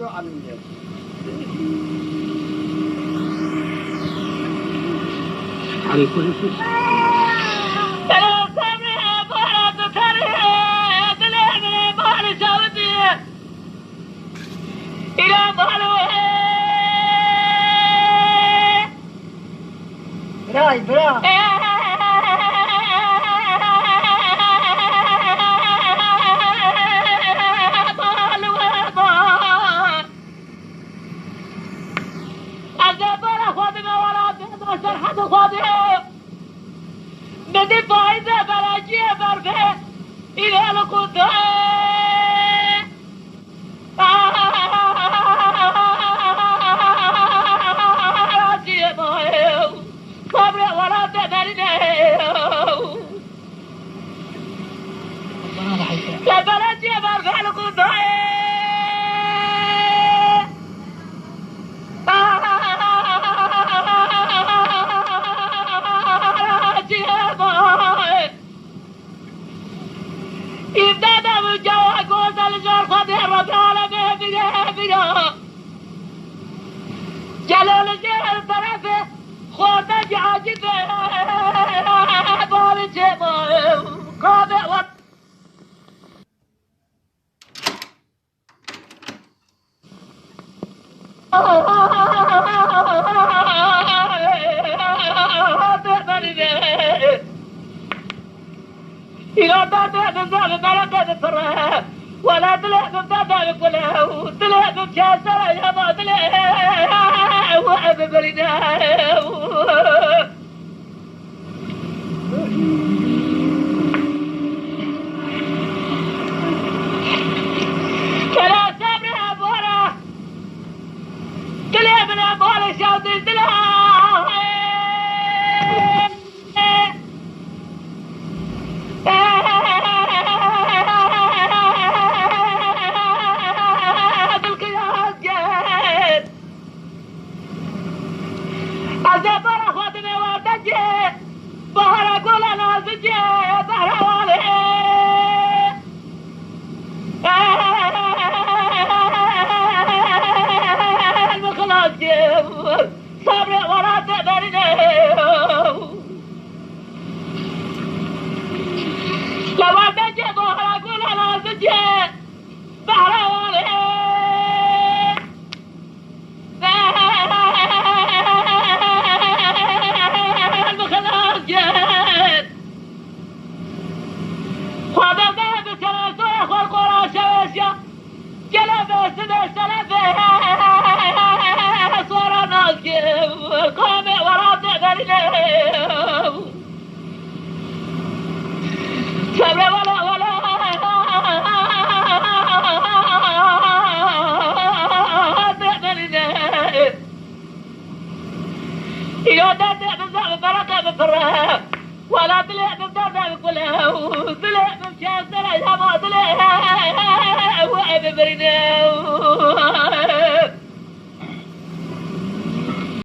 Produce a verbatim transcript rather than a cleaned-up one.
Alim diyor. Bira, bira. Ez ê bara xwe dime welatê me, serhedê xwe dime. Min dî paîzê berekiyê berfê, îro li ku dayê. Îmdada min cawa goza li jar Xwedê Rebî alemê bire bira. Gelo li jêr terefê xorta cî acî be. Bavê çêma qavê wat. Kela sabre bora. Dilê min e, bora şew dil dila. Dil kiyas gel. Ez ê bara xwe dime werdekê, bahara gola nazikê, behra walê. Min xilas kir, sabrê welatê berîne. Li werdekê bahara gola nazikê, behra walê. Îro derdê min zaf bereke min pir e. Wela dilê min derdê min kul e. Dilê min kesere ya ma dilê. Ew ê bibirîne.